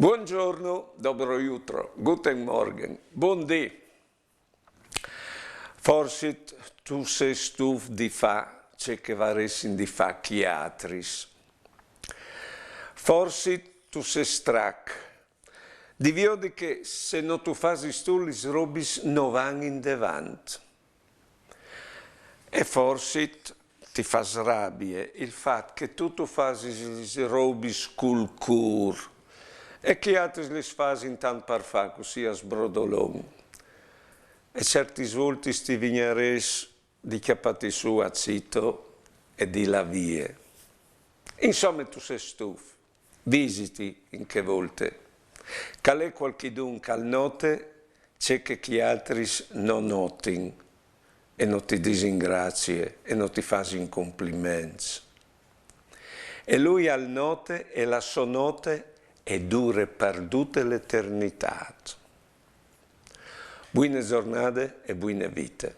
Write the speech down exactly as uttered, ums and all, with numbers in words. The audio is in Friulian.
Buongiorno, dobro jutro, guten Morgen, bundì. Forsit tu sês stuf di fâ ce che varessin di fâ chei altris. Forsit tu sês strac di viodi che se no tu fasis tu lis robis no van indevant. E forsit ti fâs rabie il fat che tu tu fasis lis robis cul cûr e chei altris lis fasin tant par fâ, cussì a sbrodolon. E ciertis voltis ti vignarès di cjapâti sù a cito e di lâ vie. Insome tu sês stuf, visiti in chê volte. Che al è cualchidun che al note ce che chei altris no notin e no ti disin grazie e no ti fasin compliments. E lui al note e la sô note e dure par dute la eternitât. Buine zornade e buine vite.